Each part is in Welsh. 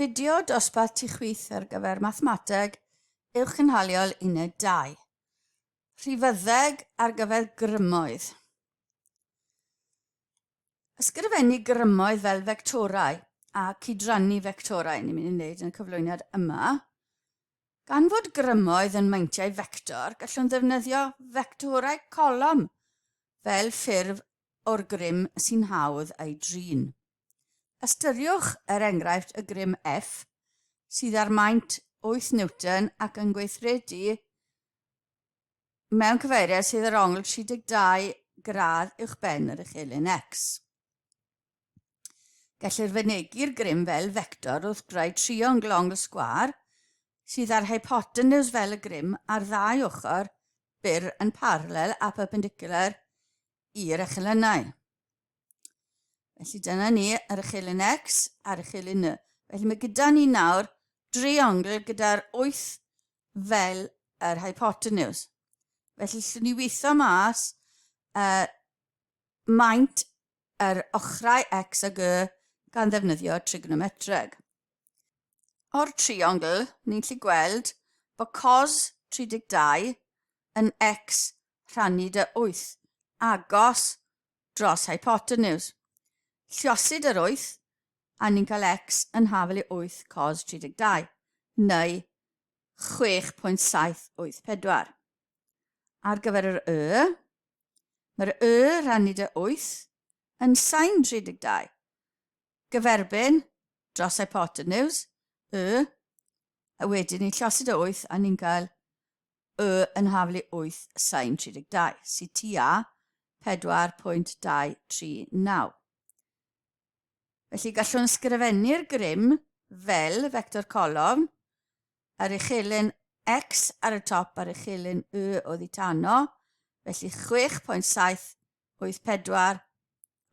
Fideo dosbarth tu chwith ar gyfer Mathemateg Uwchgynhaliol Uned 2. Rhifyddeg ar gyfer grymoedd. Ysgrifennu grymoedd fel fectorau a cydrannu fectorau ni'n mynd i wneud yn y cyflwyniad yma. Gan fod grymoedd yn meintiau fector, gallwn ddefnyddio fectorau colofn fel ffurf o'r grym sy'n hawdd ei drin. Ystyriwch, er enghraifft, y grym F, sydd â'r maint 8 Newton ac yn gweithredu mewn cyfeiriad sydd ar ongl 32 gradd uwchben yr uchelyn X. Gellir fynegi'r grym fel fector wrth greu triongl ongl sgwâr sydd â'r hypotenws fel y grym a'r ddau ochr byr yn paralel a perpendicular i'r echelynau. Felly dyna ni ar echelyn X a'r echelyn Y. Felly mae gyda ni nawr driongl gyda'r 8 fel yr hypotenws. Felly llwn ni weithio mas uh, maint yr ochrau X ag Y gan ddefnyddio trigonometreg. O'r triongl, ni'n gallu gweld bod cos 32 yn X rhannu dy 8, agos dros hypotenws. Lliosid yr 8, a ni'n cael x yn hafal i 8 cos 32, neu 6.784. Ar gyfer yr y, mae'r y rhannu dy 8 yn sain 32. Gyferbyn dros hypotenws, y, a wedyn ni'n llosid y 8 a ni'n cael y yn haflu 8 sain 32, sydd tua 4.239. Felly gallwn ysgrifennu'r grym fel fector colofn, yr uchelyn x ar y top a'r uchelyn y oddi tano, felly 6.784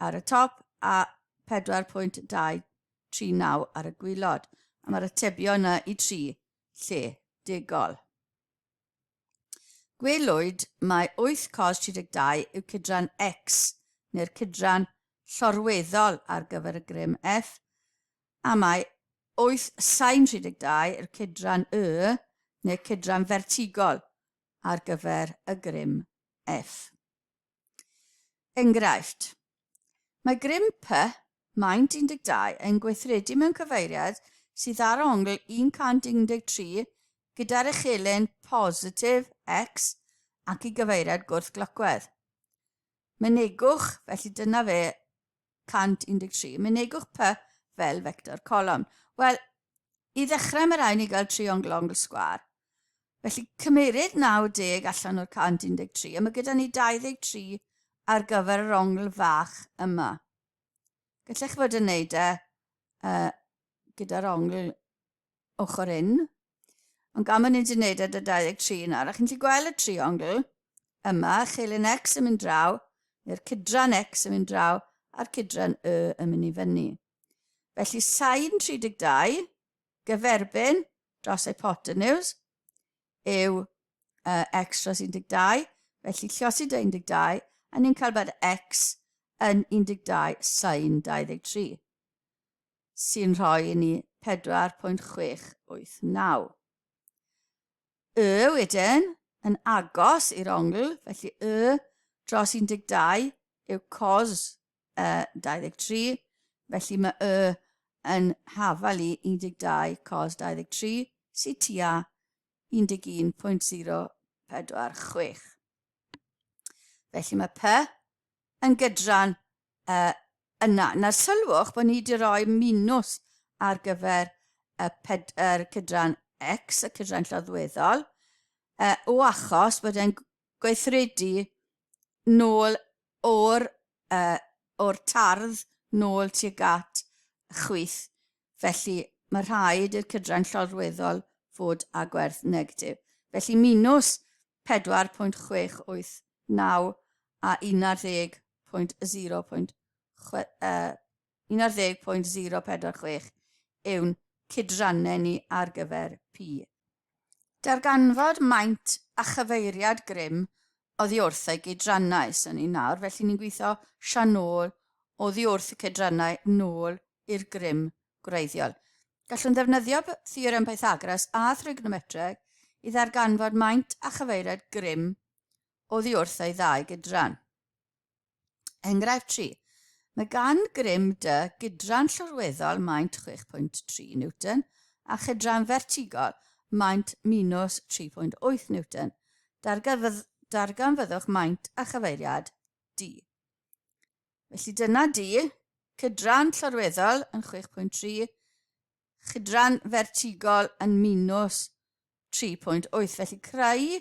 ar y top a 4.239 ar y gwylod. A mae'r atebion yna i tri lle degol. Gwelwyd mai 8 cos 32 yw cydran X, neu'r cydran llorweddol ar gyfer y grym F, a mai 8 sain 32 yw'r cydran Y, neu'r cydran fertigol ar gyfer y grym F. Enghraifft. Mae grym P, maint 12, yn gweithredu mewn cyfeiriad sydd ar ongl 113 gyda'r echelin positif x ac i gyfeiriad gwrth-glocwedd. Mynegwch, felly dyna fe, 113. Mynegwch P fel fector colofn. Wel, i ddechrau mae rhaid ni gael triongl ongl sgwâr. Felly cymeryd 90 allan o'r 113, a mae gyda ni 23 ar gyfer yr ongl fach yma. Gallech fod yn neud e uh, gyda'r ongl ochr un. Ond gan bod ni wedi gwneud e 'da 23 nawr, a chi'n gallu gweld y triongl yma, chelyn X yn mynd draw, neu'r cydran X yn mynd draw, a'r cydran Y yn mynd i fyny. Felly sain 32 gyferbyn dros hypotenws yw uh, x dros 12, felly lliosi 12, a ni'n cael bod x yn 12 sain 23. sy'n rhoi i ni 4.689. Y wedyn yn agos i'r ongl, felly y dros 12 yw cos uh, 23, felly mae y yn hafal i 12 cos 23, sy'n tua 11.046. Felly mae P yn gydran uh, yna. Nawr sylwch bod ni wedi rhoi minws ar gyfer y ped, yr cydran X, y cydran lloddweddol, uh, o achos bod e'n gweithredu nôl o'r, uh, or tardd nôl tuag at chwith. Felly mae rhaid i'r cydran lloddweddol fod â gwerth negatif. Felly minws 4.689 a 11.0.046 yw'n cydrannau ni ar gyfer P. Darganfod maint a chyfeiriad grym oddi wrth ei gydrannau, so ni nawr, felly ni'n gweithio sianôl oddi wrth y cydrannau nôl i'r grym gwreiddiol. Gallwn ddefnyddio theorem Pythagoras a thrigonometreg i ddarganfod maint a chyfeiriad grym oddi wrth ei ddau gydran. Enghraifft 3. Mae gan grym dy gydran llorweddol maint 6.3 Newton a chydran fertigol maint minus 3.8 Newton. Darganfyddwch maint a chyfeiriad D. Felly dyna D, cydran llorweddol yn 6.3, chydran fertigol yn minus 3.8. Felly creu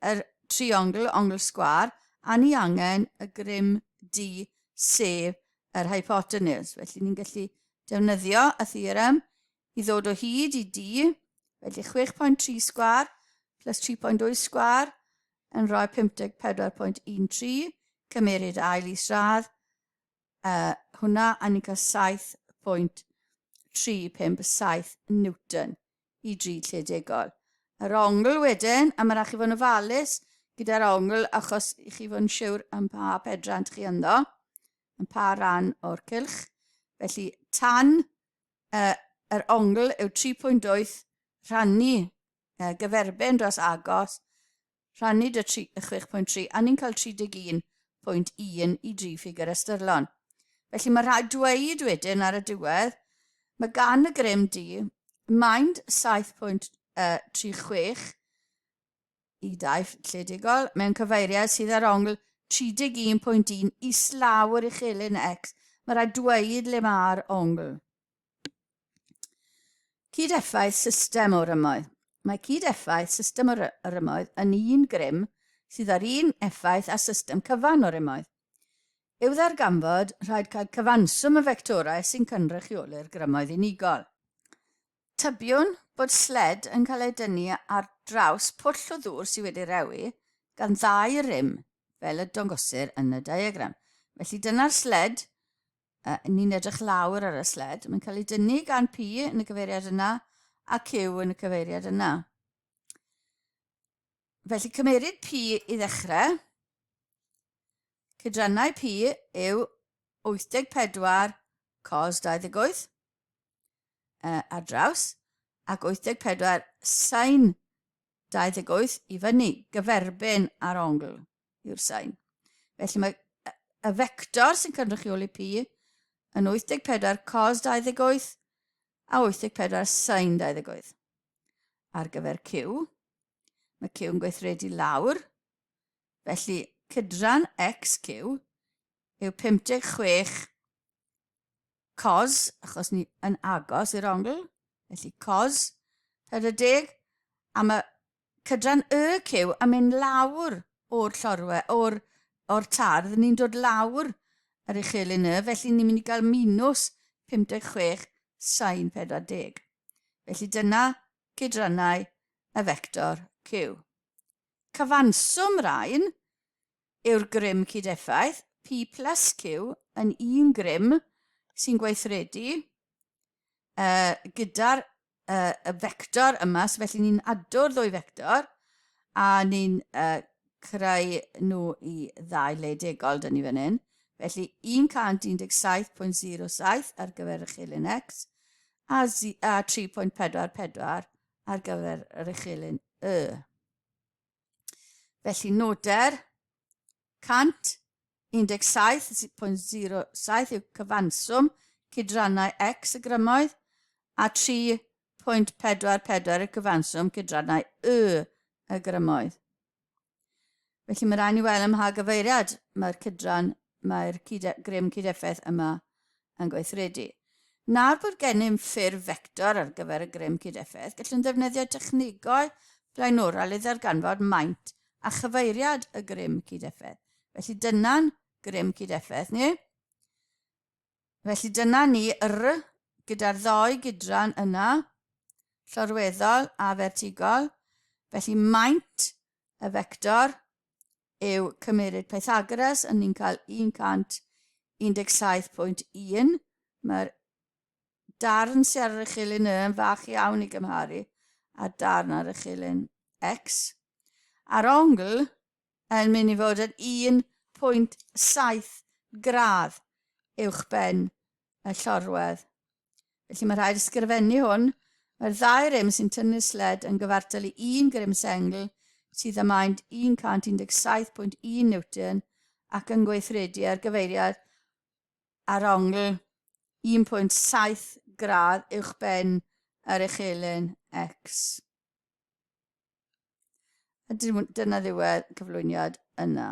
yr triongl, ongl sgwâr, a ni angen y grym D, sef yr hypotenuse. Felly ni'n gallu defnyddio y theorem i ddod o hyd i D, felly 6.3 sgwâr plus 3.8 sgwâr yn rhoi 54.13, cymeryd ail isradd, hwnna, a ni'n cael 7.357 Newton i dri lledegol. Yr ongl wedyn, a mae rhaid chi fod yn ofalus gyda'r ongl achos i chi fod yn siwr yn pa pedrant chi ynddo, yn pa ran o'r cylch. Felly tan yr ongl yw 3.8 rhannu gyferbyn dros agos rhannu dy 6.3 a ni'n cael 31.1 i dri ffigur ystyrlon. Felly mae rhaid dweud wedyn ar y diwedd, mae gan y grym D maint 7.36 i daith lledegol mewn cyfeiriad sydd ar ongl 31.1 islaw yr uchelyn X. Mae rhaid dweud le mae'r ongl. Cyd-effaith system o rymoedd. Mae cyd-effaith system o rymoedd yn un grym sydd â'r un effaith â system cyfan o rymoedd. I'w ddarganfod, rhaid cael cyfanswm y fectorau sy'n cynrychioli'r grymoedd unigol. Tybiwn bod sled yn cael ei dynnu ar draws pwll o ddŵr sydd wedi rewi gan ddau rym fel y dangosir yn y diagram. Felly dyna'r sled Ni'n edrych lawr ar y sled. Mae'n cael ei dynnu gan P yn y cyfeiriad yna a Q yn y cyfeiriad yna. Felly cymeryd P i ddechrau. Cydrannau P yw 84 cos 28 ar draws ac 84 sin 28 i fyny, gyferbyn ar ongl yw'r sain. Felly mae y fector sy'n cynrychioli P yn 84 cos 28 a 84 sin 28. Ar gyfer Q, mae Q yn gweithredu lawr, felly cydran XQ yw 56 cos, achos ni yn agos i'r ongl, felly cos 40, a mae cydran y cyw yn mynd lawr o'r llorwe, o'r, or tardd, ni'n dod lawr yr uchelyn y, felly ni'n mynd i gael minus 56 sain 40. Felly dyna cydrannau y fector Q. Cyfanswm rhain yw'r grym cyd-effaith, P plus Q yn un grym sy'n gweithredu gyda'r y fector yma, so felly ni'n ado'r ddwy fector a ni'n creu nhw i ddau le degol, dyn ni fan hyn. Felly 117.07 ar gyfer y chilyn X a, a 3.44 ar gyfer yr uchelyn Y. Felly noder 117.07 yw cyfanswm cydrannau X y grymoedd a 3.44 yw cyfanswm cydrannau Y y grymoedd. Felly mae rhaid ni weld ym mha gyfeiriad mae'r cydran, mae'r cyd grym cydeffaith yma yn gweithredu. Nawr bod gennym ffurf fector ar gyfer y grym cydeffaith, gallwn ddefnyddio technegau blaenorol i ddarganfod maint a chyfeiriad y grym cydeffaith. Felly dyna'n grym cydeffaith ni. Felly dyna ni R gyda'r ddou gydran yna, llorweddol a fertigol. Felly maint y fector yw cymeryd Pythagoras, yn ni'n cael 117.1. Mae'r darn sydd ar yr uchelyn Y yn fach iawn i gymharu â'r darn ar uchelyn X. A'r ongl yn mynd i fod yn 1.7 gradd uwchben y llorwedd. Felly mae rhaid ysgrifennu hwn. Mae'r ddau rym sy'n tynnu'r sled yn gyfartal i un grym sengl sydd â maint 117.1 Newton ac yn gweithredu ar gyfeiriad ar ongl 1.7 gradd uwchben yr uchelyn X. A dyna ddiwedd cyflwyniad yna.